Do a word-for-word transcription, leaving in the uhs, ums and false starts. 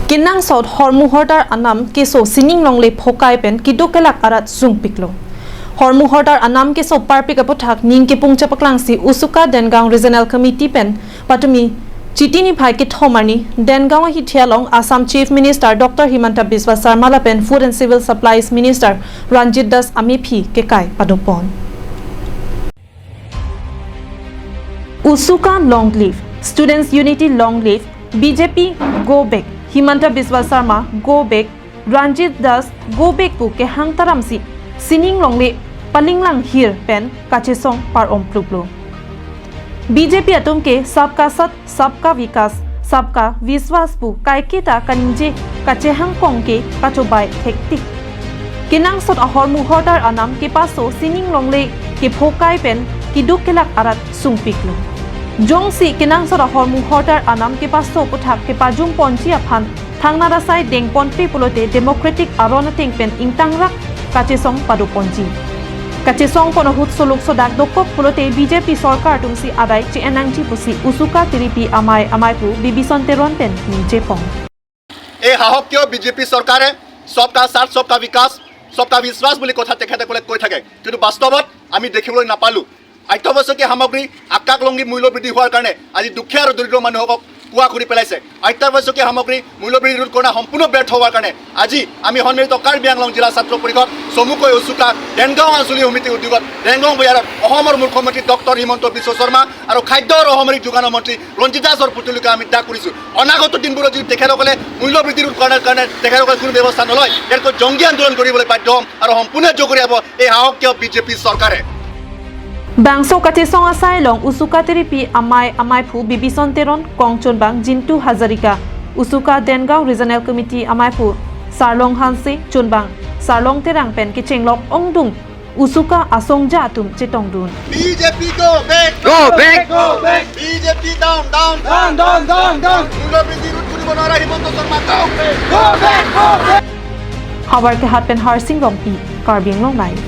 Kenangsot hormu hortar anam keso sining longle phokai pen keduk kelak arat sungpiklo. Hormu hortar anam keso parpik aputhak ning kepung chepaklangsi Usuka Dengaon Regional Committee pen patumi Chiti niphai kethom arni Dengaon ahithi along Assam Chief Minister Doctor Himanta Biswa Sarma lapen Food and Civil Supplies Minister Ranjit Das amephi kekai padopon. Usuka long live, Students Unity long live, B J P go back, Himanta Biswa Sarma go back, Ranjit Das go back pu kehang taramsi sining longle palinglang hir pen kachesong par-om pluplo. B J P atum ke Sabka Saath, Sabka Vikas, Sabka Vishwas pu kaiketa kaningje kachehang kong ke kachobai thektik. Kenangsot ahormu hortar anam kepaso sining longle kephokai pen keduk kelak arat sungpiklo. Jongsi kenangsot ahormu hortar anam kepaso aputhak kepajum ponji aphan thangnat asai dengponpe pulote democratic aron ateng pen ingtangrak kachesong padoponji. Kachesong pon ahut soluk sodak dokok pulote B J P sorkar atumsi adai che-en nangji pusi Usuka Tiripi Amei Amei pu Bibison Teron pen ningjepon. এই শাসকীয় বিজেপি চৰকাৰে সবকা সাথ, সবকা বিকাশ, সবকা বিশ্বাস বুলি কথা তেখেতসকলে কৈ থাকে, কিন্তু বাস্তৱত আমি দেখিবলৈ নাপালো। অত্যাৱশ্যকীয় সামগ্ৰী আকাশ লংঘী মূল্য বৃদ্ধি হোৱাৰ কাৰণে আজি দুখীয়া আৰু দৰিদ্ৰ মানুহসকলক পুৱা কৰি পেলাইছে। অত্যাৱশ্যকীয় সামগ্ৰী মূল্য বৃদ্ধি ৰোধ কৰা সম্পূৰ্ণ ব্যৰ্থ হোৱাৰ কাৰণে আজি আমি সন্মিলিত কাৰ্বি আংলং জিলা ছাত্ৰ পৰিষদ চমুকৈ উচুকা দেনগাঁও আঞ্চলিক সমিতিৰ উদ্যোগত দেনগাঁও বজাৰত অসমৰ মুখ্যমন্ত্ৰী ডক্টৰ হিমন্ত বিশ্ব শৰ্মা আৰু খাদ্য আৰু অসামৰিক যোগানৰ মন্ত্ৰী ৰঞ্জিত দাসৰ পুতলিকা আমি দাগ কৰিছো। অনাগত দিনবোৰত যদি তেখেতসকলে মূল্য বৃদ্ধি ৰোধ কৰাৰ কাৰণে তেখেতসকলে কোনো ব্যৱস্থা নলয়, ইয়াতকৈ জংগী আন্দোলন কৰিবলৈ বাধ্য হ'ম আৰু সম্পূৰ্ণ জগৰীয়াব এই শাসকীয় বিজেপি চৰকাৰে। Bangso kachesong asai along Usuka Tiripi Amei Amei pu Bibison Teron, kong chunbang Jintu Hazarika, Usuka Dengaon Regional Committee amei pu Sarlong Hanse, chunbang Sarlong Terang pen kechenglok ongdung Usuka asongja atum chetongdun. BJP go back. Go back. Go back. BJP down down. Down down down down. মূল্য বৃদ্ধি ৰোধ কৰিব নোৱাৰা Himanta Sharma down. Go back, go back. Howraghat pen Harsing Rongpi, Karbi Anglong Live.